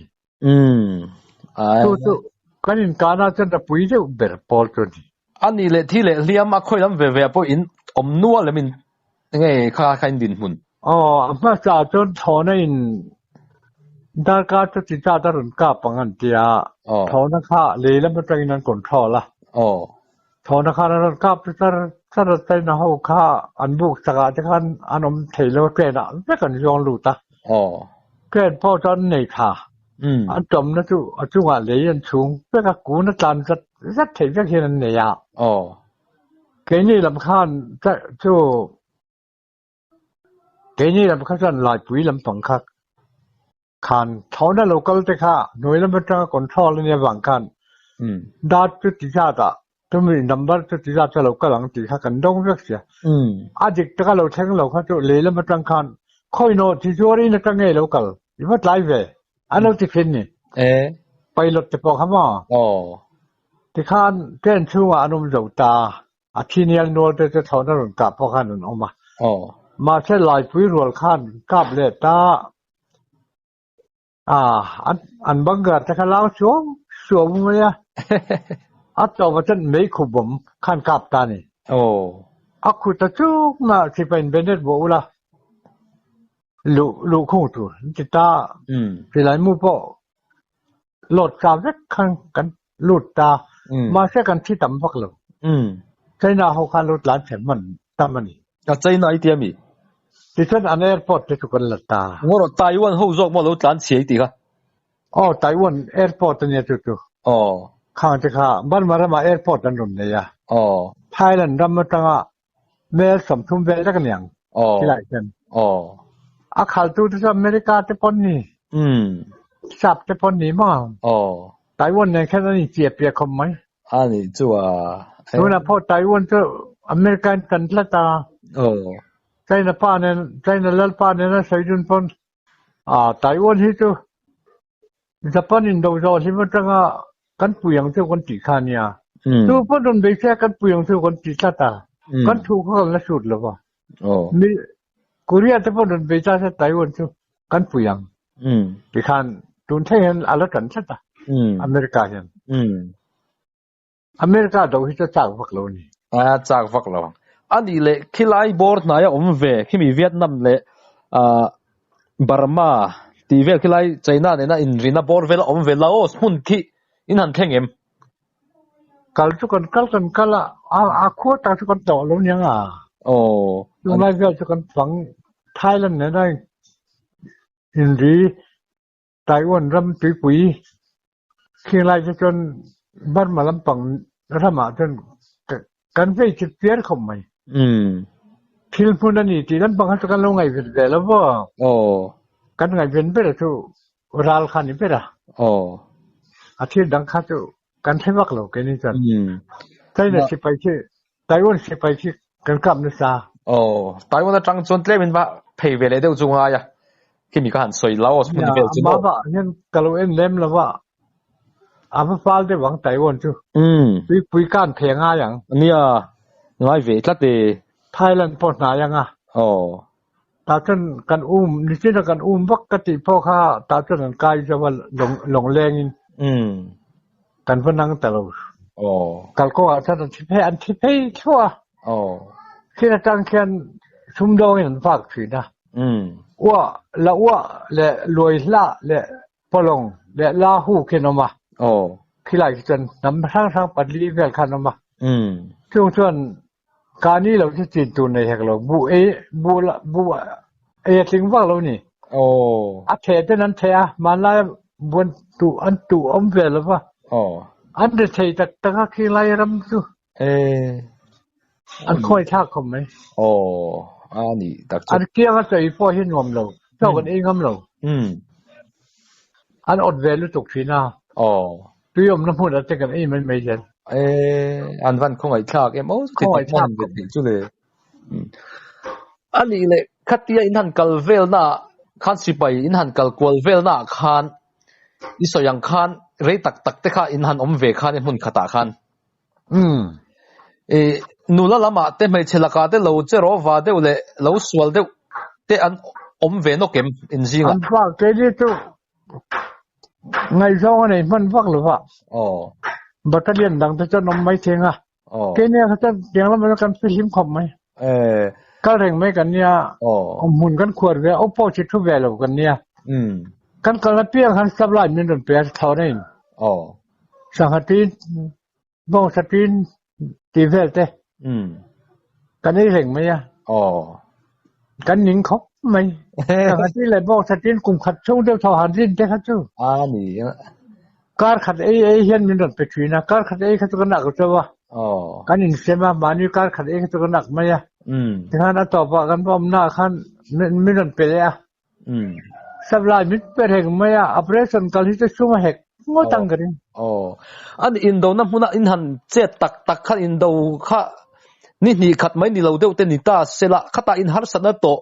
Chu chu kan inkahna chuan a pui deuh ber pawl chu a ni. A nih leh thi leh hliam a khawi lam ve ve ah pawh in awm nual em in nge kha kha in dinhmun? Aw, a hmasa chuan thlawhna in darkar chu ti zat a rawn kap ang an ti a, thlawhna kha lei lam atangin an control a. Thlawhna khan an rawn kap chu char char a, China ho kha an buk chakah te khan an awm thei lo a, train ah vek an zuang lut a. Train pawh chu an nei tha. An tawmna chu a chungah lei an chhung vek a, kun a tlan zat zat theih vek hian an nei a. Keini lam khan chu keini lam kha chuan Laipui lampang kha khan thlawhna lo kal te kha hnuai lam atanga control a nia vang khan dat chu ti zat ah chumi number chu ti zat chu a lo kal ang tih kha kan dawng vek sia. A dik taka lo thleng lo kha chu lei lam atang khan khawinaw ti zuar in atang nge lo kal i va tlai ve an lo ti thin ni. Pilot te pawh kha maw? Tikhan train chhungah an awm zo ta. A thi nial nual te chu thlawhna rawn kah pawh khan an awm a. Mahse Laipui rual khan kap leh ta a, an bunker te kha lau chuang suau mai a. A tawp ah chuan meikhu bawm khan kap ta a ni. A khu ta chuk mai a, sipai in Bennett vuah ula luh luh khung tur an ti ta. Silai mu pawh load ta vek khan kan lut ta. Mahse kan thi tam vak lo. China ho khan lo tlan chhe hman tam a ni. A China i ti a mi? Tichuan an airport te chu kan la ta. Ngaw rawh Taiwan ho zawk maw lo tlan chhe i ti kha? Aw Taiwan airport a nia chu chu. Aw. Khang te kha Burma ramah airport an rawn nei a. Aw. Thailand ram atanga mel 30 vel vek a niang. Aw. Khilai hian. Aw. A khaltu te chu America te pawn ni. Umm. Sap te pawn ni maw. Aw. Taiwan nen khan an inchiah piah khawp mai. A nih chu a. Tunah pawh Taiwan chu America in tan tlat a. Aw. China pa nen China lalpa nen a sawi dun pawn a Taiwan hi chu Japan in do zawh hlim atanga kan pui ang chu kan tih kha nia. Chu pawn rawn bei se kan pui ang chu kan ti tlat a. Kan thu kha kan la sut lo va. Mi Korea te pawn rawn bei ta se Taiwan chu kan pui ang. Tikhan tun thleng hian a la tan tlat a. America hian. America do hi chu chak vak lo a ni. A chak vak lo ang. A nih leh khilai bawr hnaia awm ve khimi Vietnam leh Burma tih vel khilai China nena inrina bawr vel a awm ve Laos hmun khi in han thleng em? Kal chu kan kal kan kal a, a khua tak chu kan tawh lo niang a. Aw. Tunlai vel chu kan fang Thailand nena inri Taiwan ram tuipui khinglai te chuan Burma lampang ramah chuan kan vei chip piar khawp mai. Thil hmun a ni tih lampang kha chu kan lo ngaihven ve lo vaw. Kan ngaihven ber chu ral kha a ni ber a. A thil dang kha chu kan hre vak lo keini chuan. China sipai khi Taiwan sipai khi kan kap nasa. Aw, Taiwan atang chuan tlem in va phei ve leh deuh chu ngai a. Khimi ka han sawi Laos hmun vel chu maw. Mama hian ka lo en lem lo va. A va fal deuh ang Taiwan chu. Tuipui kan phei ngai ang. Nia, ngai ve tlat e. Thailand pawh hnai ang a. Aw. Tah chuan kan um, nichina kan um vak ka tih pawh kha tah chuan an kai zo a lawng leng in. Kan va nang ta lo. Kalkawng ah chuan an thi phei an thi phei thluah a. Khi atang khian sumdawng in an vak thin a. Uah la uah leh luai hlah leh pawlawng leh la hu khi an awm a. Khilai khi chuan hnam hrang hrang pali vel kha an awm a. Chung chuan Kani lo chu chin tur nei hek lo. Buh ei, buh la, buh ei a tling vak lo ni. Aw. A theh ten an theh a, hmanlai buan tuh an tuh awm ve lo va. Aw. An ri thei tak tak a khilai ram chu. E. An khawi thlak khawp mai. Aw, a ni tak chu. An kiang a chawi pawh hi nuam lo. Chaw kan ei ngam lo. An awt ve lutuk thin a. Aw. Tui awmna hmunah te kan ei mai mai zel. E, an van khawngaih thlak em aw, chuti tak hman ve theih chu le. A nih leh khatia in han kal velna ah khan sipai in han kal kual velna ah khan i sawi ang khan rei tak tak te kha in han awm ve khan i hmun khatah khan. E, nula lamah te hmeichhe lakah te lo che rawh va deuh leh lo sual deuh te an awm ve nawk em inzingah? An fa keini chu Ngaihzawng a nei hman vak lo va. Aw. Battalion dang te chuan awm mai theng a. Aw. Keini kha chuan tiang lamah chuan kan fihlim khawp mai. Eh. Kal reng mai kan nia. Aw. Awm hmun kan khuar ve a, aw chi thu ve lo kan nia. Umm. Kan kalna piang khan supply min rawn pe a thlawh na in. Aw. Sangha tin, bawngsa tin tih vel te. Umm. Kan ei reng mai a. Aw. Kan ning khawp mai. Sangha tin leh bawngsa tin kum khat chhung deuh thaw han rin te kha chu. A ni. Kar khat ei ei hian min rawn pe thin a. Kar khat ei kha chu kan ak chauh a. Aw. Kan insem a, mahni kar khat ei kha chu kan ak mai a. Umm. Tikhan a tawpah kan va awmna ah khan min rawn pe leh a. Umm. Supply min pe reng mai a, operation kal hi chu sum a hek ngawt ang ka ring. Aw. An indona hmuna in han chet tak tak khan indo kha ni hnih khat mai ni lo deuh te ni ta sela khatah in harsatna tawh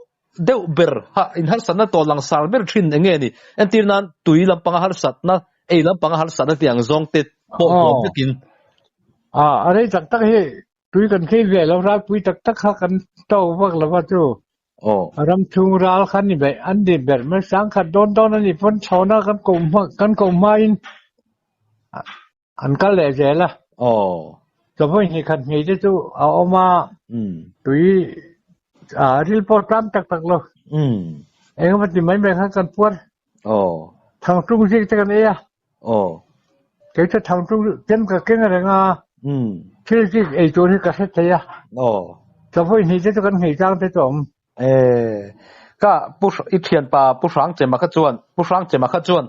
deuh ber ha in harsatna tawh langsar ber thin eng nge ni? Entir nan tui lampanga harsatna ei lampanga harsatna tih ang zawng te pawh huam vekin. A a rei tak tak hi Tui kan khei ve lo, ralpui tak tak kha kan to vak lo va chu. Aw. Ram chhung ral kha ni ber an ni ber mai sangkhat dawn dawn a nih pawn chhawna kan koh hma kan koh hmain An kal leh zel a. Aw. Chawhmeh hnih khat hnih te chu a awm a. Tui a ril pawh tlam tak tak lo. Engemaw ti mai mai khan kan puar. Aw. Thangtung zik te kan ei a. Aw. Kei chu thangtung chem ka keng reng a. Thil zik ei tur hi ka hre thei a. Aw. Chawhmeh hnih te chu kan nghei tlang te chu a awm. E ka pu i thianpa pu hrang chema kha chuan pu hrang chema kha chuan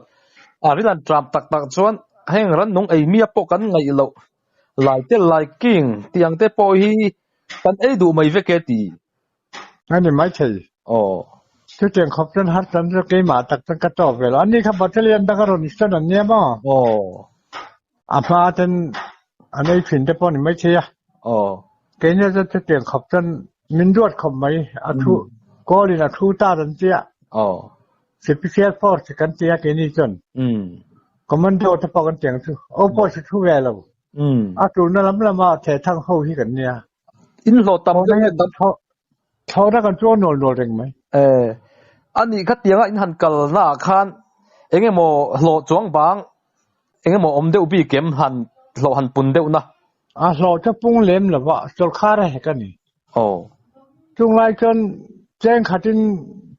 a ril an tram tak tak chuan heng rannung ei mia pawh kan ngaih loh lai te lai king tih ang te pawh hi kan ei duh mai vek e ti. A ni mai thei. Aw. Chutiang khawp chuan har tan chu keimah tak chuan ka tawk ve lo. Ani kha battalion dang a rawn sawn an nia maw? Aw. A hma ten an ei thin te pawh a ni mai thei a. Aw. Keini chuan chutiang khawp chuan min duat khawp mai. A thu kawl in a thu ta an tia. Aw. Special force kan tia keini chuan. Commando te pawh kan tiang chu. Aw pawh chu thu ve lo. A tulna lam lama thehthang ho hi kan nia. In hlawh tam deuh nge tam? Thlawhna kan chuang nual nual reng mai. E, ani kha tianga in han kalna ah khan eng emaw hlawh chuang bang eng emaw awm deuh bik em han hlawh han pun deuh na? A hlawh chu pung lem lo va, sawrkhar a hek a ni. Aw. Chunglai chuan cheng khatin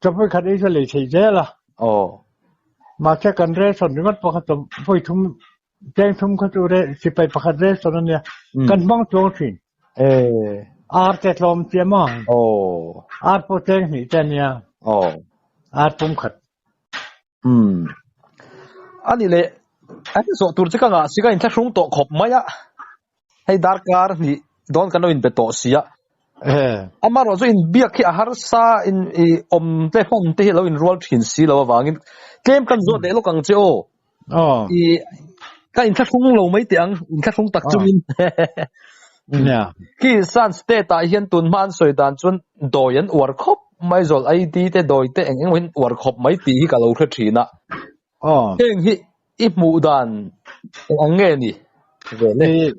chawhmeh khat ei chu a lei thei zel a. Aw. Mahse kan ration ringawt pawh kha chawhmeh thum Cheng thum kha chu re sipai pakhat re sawn a nia. Kan hmang chuang thin. Eh. Ar te tlawm chiam a. Oh. Ar pawh cheng hnih te a nia. Oh. Ar pum khat. Um. Ani le an zawh tur che ka ngah si ka inthlahrung tawh khawp mai a. Hei darkar hnih dawn kan lo inbe tawh si a. Eh. Amaherawhchu inbiak hi a harsa in i awm te hman te hi a lo inrual thin si lo avangin tlem kan zawt leh lawk ang che aw. Aw. I ka inthlahrung lo mai teh ang, inthlahrung tak chungin. Nia. Khi Shan State ah hian tun hma an sawi dan chuan dawi an uar khawp mai zawl ID te dawi te eng eng in uar khawp mai tih hi ka lo hre thin a. Aw. Heng hi i hmuh dan eng ang nge ni ve le? I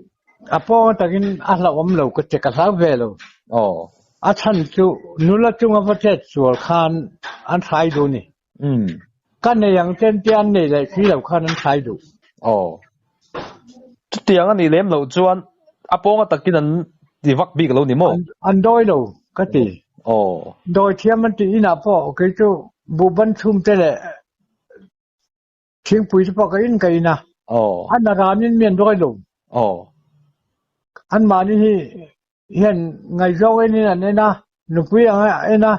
a pawng takin a hlauhawm lo ka che ka hlau ve lo. Aw. A chhan chu nula chunga va chet sual khan an hrai duh ni. Um. Ka nei ang chen te an nei leh si lo khan an thlai duh. Aw. Chutiang a nih lem loh chuan a pawnga takin an ti vak bik lo ni maw? An dawi lo ka ti. Aw. Dawi thiam an tih inah pawh kei chu buhban chhum te leh thingpui te pawh ka in ka in a. Aw. An a ranin mi an dawi lo. Aw. Anmahni hi hian ngaihzawng enin an en a, nupui ang a en a,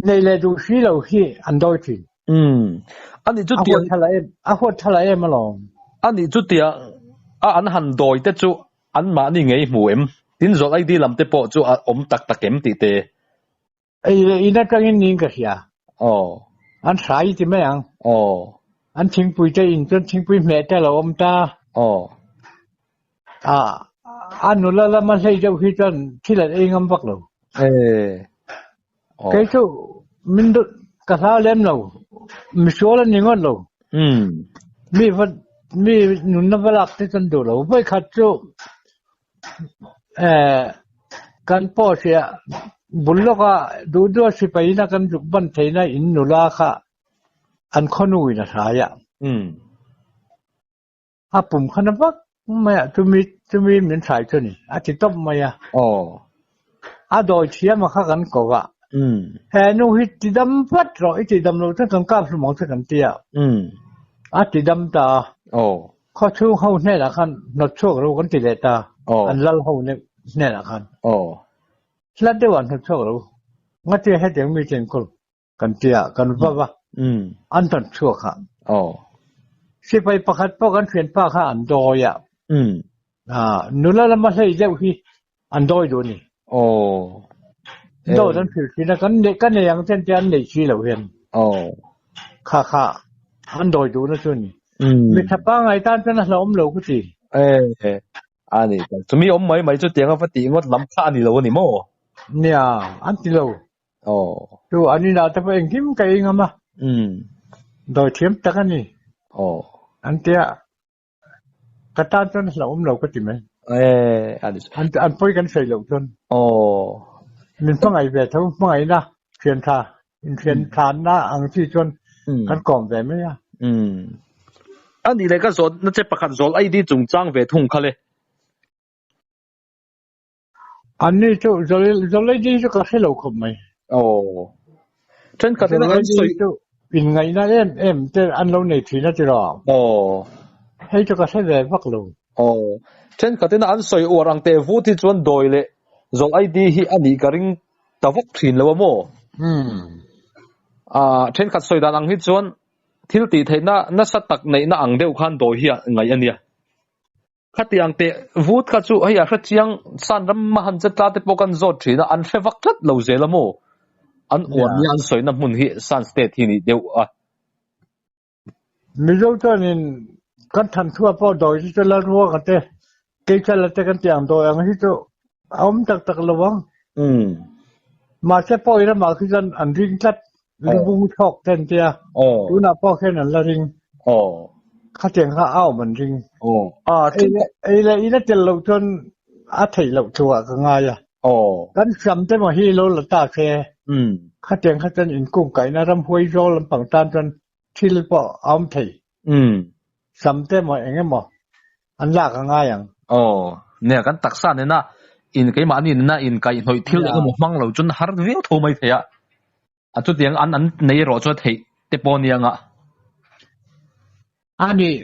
Nei leh duh si lo hi an dawi thin. Umm. Ani chu tiang. A huat tha la em alawm. Ani chu tiang a an han dawi te chu an mahni ngei hmu em? Tin zawlh ID lam te pawh chu a awm tak tak em tih te. Ei leh in atangin niin ka hria. Aw. An hrai ti mai ang. Aw. An thingpui te in chuan thingpui hmeh te a lo awm ta. Aw. A a nula lama hlei deuh hi chuan thil an ei ngam vak lo. Eh. Oh. Kei chu min ka hlau lem lo. Misual an ni ngawt lo. Mm. Mi va mi nunna va lak te chuan duh lo. Voi khat chu eh kan pawh sia bul lawka duh duh a sipai ina kan zuk ban theihna in nula kha an khawnu in a hrai a. Mm. A pum kha na vak mai a, chumi chumi min hrai chu ni, a ti tawp mai a. Aw. A dawi thiam a kha kan ko a. Umm. He nu hi ti dam vat rawh, i ti dam lo chuan kan kap hlum ang che kan ti a. Umm. A ti dam ta a. Aw. Khawchhung ho hnenah khan hnawt chhuak ro kan ti leh ta. Aw. An lal ho hnenah khan. Aw. Hlat deuh ah hnawt chhuak ro. Ngatia hetiang mi chen kawl. Kan ti a, kan va va. An tan chhuak a. Sipai pakhat pawh kan thianpa kha an dawi a. Nula lama hlei deuh hi an dawi duh a ni. Dawt an hrilh thin a, kan nei ka nei ang chen te an nei si lo hian. Kha kha an dawi duhna chu a ni. Mi tha pangngai tan chuan a hlauhawm lo ka ti. A ni, chumi awm mai mai chu tianga va tih ngawt lam kha a ni lo a ni maw? Nia, an ti lo. Aw. Chu an inah te pawh engkim ka ei ngam a. Umm. Dawi thiam tak a ni. Aw. An tia ka tan chuan hlauhawm lo ka ti mai. Eh, a ni. An an pawi kan sawi loh chuan. Aw. Min hmangaih ve tho, hmangaihna thian tha, inthian thanna ang chi chuan kan kawm ve mai a. Umm. A nih leh ka zawhna che pakhat zawl ID chungchang ve thung kha le. An ni chu zawl ID chu ka hre lo khawp mai. Aw. Thenkhat in an sawi. Chu inngaihna em em te an lo nei thin a tiraw. Aw. Hei chu ka hre ve vak lo. Aw. Thenkhat in an sawi uar ang teh vut hi chuan dawi leh zawl ID hi a nih ka ring ta vak thin lo a maw? Umm. Ah, thenkhat sawi dan ang hi chuan thil tih theihna nasa tak neihna ang deuh khan dawi hi a ngaih a nia. Khatiang teh vut kha chu hei a hre chiang san ram a han che tla te pawh kan zawt thin a, an hre vak tlat lo zel a maw? An uar nia an sawina hmun hi Shan State hi nih deuh a. Mizo chuanin kan than thua pawh dawi chu chu Lalruanga te, Keichala te kan tih ang dawi ang hi chu a awm tak tak lo ang. Mahse pawi ramah khi chuan an ring tlat, lubung chhawk te an tia, tunah pawh khian an la ring. Khatiang kha a awm an ring. Ei leh in a tel loh chuan a theih loh thuah ka ngai a. Kan sam te maw hi lo la ta se, khatiang kha chuan inkungkaihna ramhuai zawl lampang tan chuan thil pawh a awm thei. Sam te maw eng emaw an lak a ngai ang. Aw, nia kan taksa nena in keimahni nena inkaihhnawih thil eng emaw hmang lo chuan har viau tho mai thei a. A chutiang an an nei erawh chu a theih te pawh nia nga. A nih,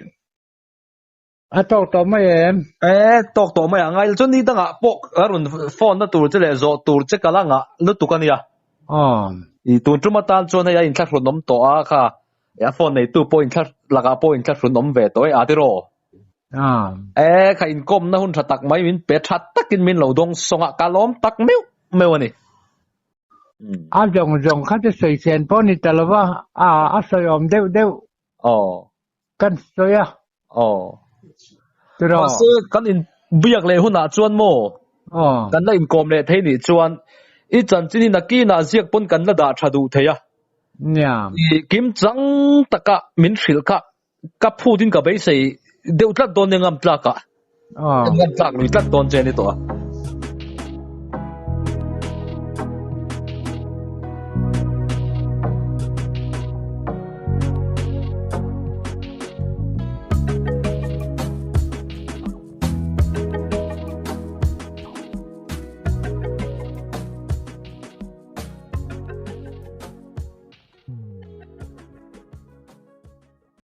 a tawk tawh mai em? E, tawk tawh mai a ngai lo chuan ni dangah pawh a rawn phone na tur che leh zawh tur che ka la ngah lutuk a nia. Aw. I tun tum atan chuan hei a inthlahrun awm tawh a kha, a phone neitu pawh inthla lakah pawh inthlahrun awm ve tawh e a tiraw. Aw. E, kha inkawmna hun tha tak mai min pe tha takin min lo dawng sawng a, ka lawm tak meuh meuh a ni. A zawng zawng kha chu sawi sen pawh ni ta lova, a a sawi awm deuh deuh. Aw. Kan sawi a. Aw. Tiraw. Mahse kan in biak leh hunah chuan maw? Aw. Kan la inkawm leh thei nih chuan i chanchin hi nakinah ziak pawn kan la dah tha duh thei a. Nia. I kim chang taka min hrilh kha ka phutin ka beisei deuh tlat dawn nia ngam tlakah. Aw. Ngam tlak lui tlat dawn che ni tawh a.